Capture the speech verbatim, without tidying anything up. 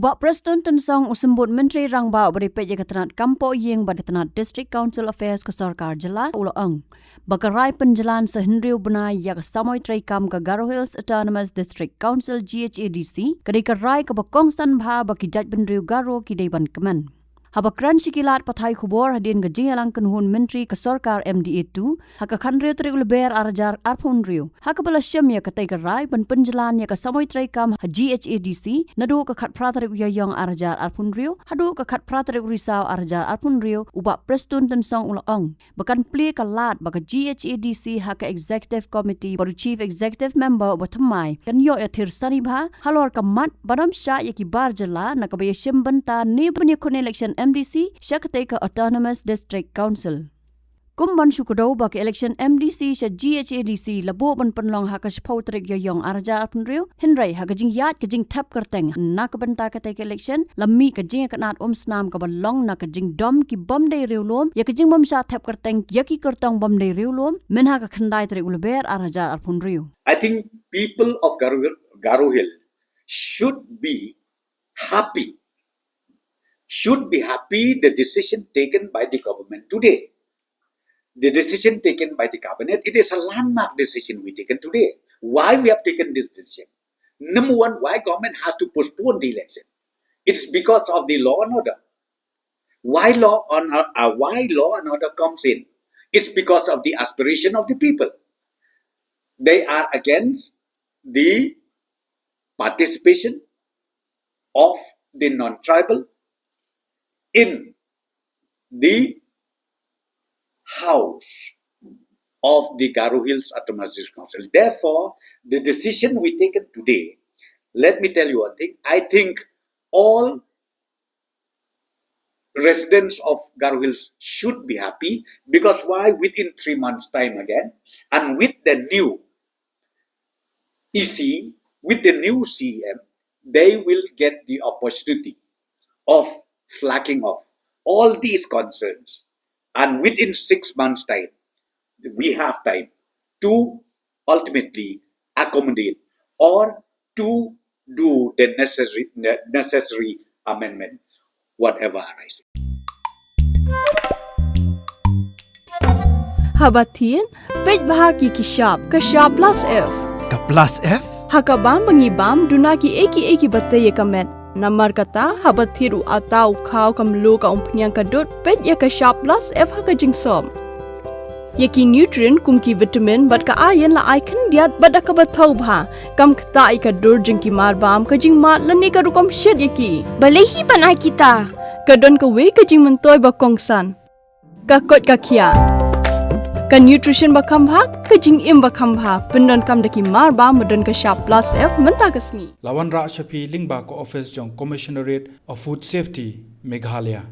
Bah Prestone Tynsong, u Symbud Myntri Rangbah uba dei peit ïa ka tnad kam poh ïing bad ka tnad District Council Affairs ka Sorkar Jylla, u la ong ba ka rai pynjlan sa hynriew bnai ïa ka samoi treikam ka Garo Hills Autonomous District Council, G H A D C, ka dei ka rai kaba kongsan bha ba ki jaitbynriew Garo ki dei ban kmen. Haba kren sha ki lad pathai khubor hadien ka jingïalang kynhun myntri ka sorkar M D A two, ha ka khathynriew tarik u Lber ar hajar arphew hynriew, ha kaba la shim ïa katei ka rai ban pynjlan ïa ka samoi treikam ha G H A D C naduh ka khatphra tarik u Ïaïong ar hajar arphew hynriew haduh ka khatphra tarik u Risaw ar hajar arphew hynriew, u Bah Prestone Tynsong u la ong ba kan plie ka lad ba ka G H A D C ha ka Executive Committee bad u Chief Executive Member uba thymmai kan ïoh ïathir sani bha halor ka mat ban ym shah ïa ki bar jylla na kaba ïashim bynta ne ban ïakhun election M D C sha katei ka Autonomous District Council. Kum ban shu kdew ba ka election M D C sha G H A D C la buh ban pynlong ha ka shiphew tarik Ïaïong ar hajar arphew hynriew, hynrei ha ka jingïaid ka jingthep kyrteng na ka bynta katei ka election, la mih ka jingïakynad umsnam kaba long na ka jingdom ki bym dei riewlum ïa ka jingbymshah thep kyrteng ïa ki kyrtong bym dei riewlum, myn ha ka khyndai tarik u Lber ar hajar arphew hynriew. I think people of Garo, Garo Hill should be happy, should be happy the decision taken by the government today. The decision taken by the cabinet, it is a landmark decision we taken today. Why we have taken this decision? Number one, why government has to postpone the election? It's because of the law and order. Why law and, uh, why law and order comes in? It's because of the aspiration of the people. They are against the participation of the non-tribal in the house of the Garo Hills Autonomous District Council. Therefore, the decision we taken today, let me tell you one thing, I think all residents of Garo Hills should be happy, because why? Within three months' time again, and with the new E C, with the new C E M, they will get the opportunity of flagging off all these concerns. And within six months' time, we have time to ultimately accommodate or to do the necessary, ne-, necessary amendment, whatever arises. Haba thied, peit bha ïa ki shap, ka shap plus F. Ka plus F? Ha ka bam ba ngi bam, duna kiei kiei kiba tei ïa ka met. Namar kata, haba thied u atta, u khaw, ka mluh, ka umphniang, ka dud, peit ïa ka shap plus F ha ka jingsop. Ïa ki nutrient kum ki vitamin bad ka iron la ai khyndiat bad da kaba thaw bha. Kam ktah ïa ka dur jong ki marbam, ka jingmad lane ka rukom shet ïa ki. Balei hi ban ai kita? Ka don kawei ka jingmyntoi ba kongsan. Ka koit ka khiah. Ka nutrition ba kham bha, ka jingim ba kham bha. Pyndonkam da ki marbam ba don ka shap plus F mynta ka sngi. La wanrah sha phi lyngba ka office jong Commissionerate of Food Safety, Meghalaya.